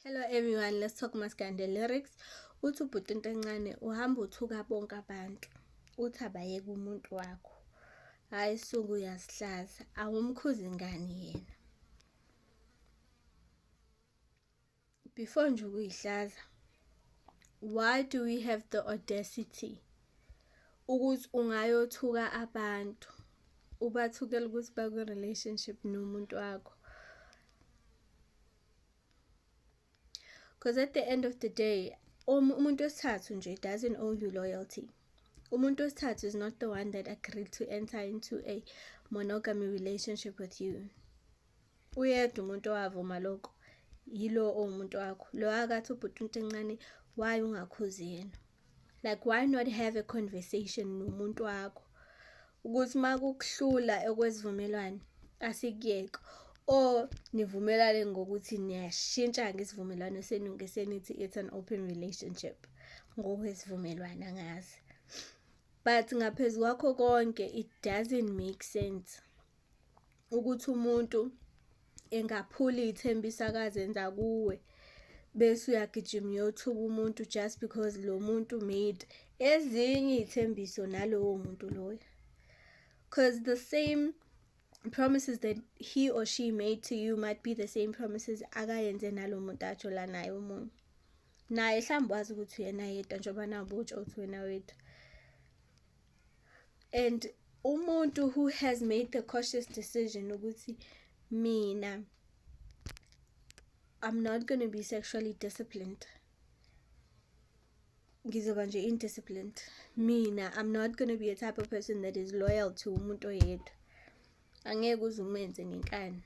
Hello everyone, let's talk Maskande lyrics. Uthi ubhuti into encane uhamba uthuka bonke abantu. Uthi abayeke umuntu wakho. Hayi suku uyasihlaza, awumkhuzi ngani yena. Before nje ukuyihlaza, why do we have the audacity ukuthi ungayothuka abantu ubathukela ukuthi bakwi-relationship nomuntu wakho? Because at the end of the day, umuntu wesithathu nje doesn't owe you loyalty. Umuntu wesithathu is not the one that agreed to enter into a monogamy relationship with you. Uyedwa umuntu owavuma lokho, yilo owumuntu wakho. Lo akathi ubhuti into encane, why ungakhuzi yena? Like why not have a conversation nomuntu wakho? Ukuthi makukuhlula okwesivumelwano asikuyeke or nivumelane ngokuthi niyashintsha ngesivumelwano senu ngesenithi it's an open relationship ngokwesivumelwano angazi. But ngaphezu kwakho konke it doesn't make sense ukuthi umuntu engaphula iy'thembiso akazenza kuwe bese uyagijima uyothuka umuntu just because lo muntu made ezinye iy'thembiso nalowo muntu loyo. Cause the same promises that he or she made to you might be the same promises akayenze nalo muntu ajola naye omunye. Naye mhlawumbe wazi ukuthi uyena yedwa njengoba nawe utsho ukuthi wena wedwa. And umuntu who has made the cautious decision ukuthi mina I'm not going to be sexually disciplined. Ngizoba nje indisciplined. Mina I'm not going to be a type of person that is loyal to umuntu oyedwa. Angeke uze umenze ngenkani.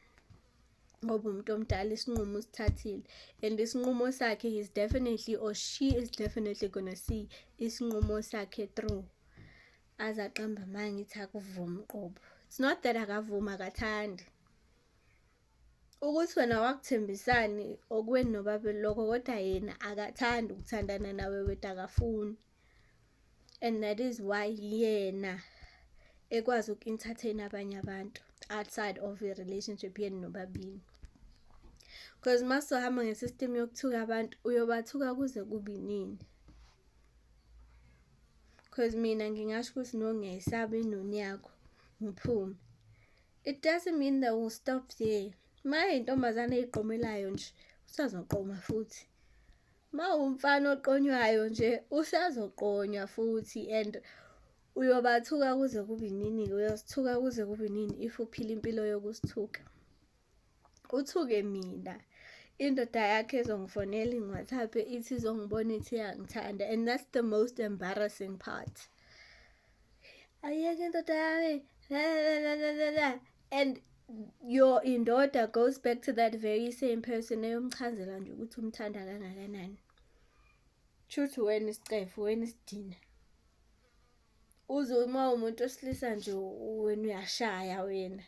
Ngoba umuntu omdala isinqumo usithathile and isinqumo sakhe he's definitely or she is definitely gonna see isinqumo sakhe through. Aze aqambe amanga ithi akuvumi qobo. It's not that akavumi akathandi. Ukuthi wena wakuthembisani okweni nobabili lokho kodwa yena akathandi ukuthandana nawe wedwa akafuni. And that is why yena ekwazi uku-entertain abanye abantu outside of a relationship yenu nobabili. Because masizohamba nge-system yokuthuka abantu uyobathuka kuze kube inini. Cause mina ngingasho ukuthi no ngiyayisaba inoni yakho ngiphume. It doesn't mean they will stop there. Ma intombazane eyiqomelayo nje usazoqoma futhi. Ma umfana oqonywayo nje usazoqonywa futhi and uyobathuka kuze kube nini-ke, uyosithuka kuze kube nini if uphila impilo yokusithuka. Uthuke mina indoda yakhe ezongifonela ingi-WhatsApp ithi izongibona ithi iyangithanda and that's the most embarrassing part. Ayeke indoda yami la la la la la and your indoda goes back to that very same person eyomchazela nje ukuthi umthanda kangakanani. Shuthi wena isicefe, wena isidina. Uze uma umuntu wesilisa nje wena uyashaya wena.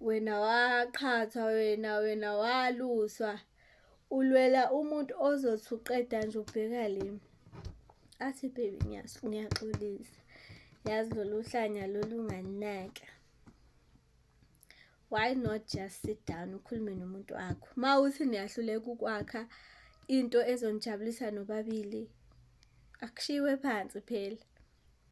Wena waqhathwa wena, wena waluswa. Ulwela umuntu ozothi uqeda nje ubheka le. Athi baby ngiyaxolisa. Yazi lolu hlanya lolu ungalinaka. Why not just sit down ukhulume nomuntu wakho? Ma uthi niyahluleka ukwakha into ezonijabulisa nobabili, akushiwe phansi phela.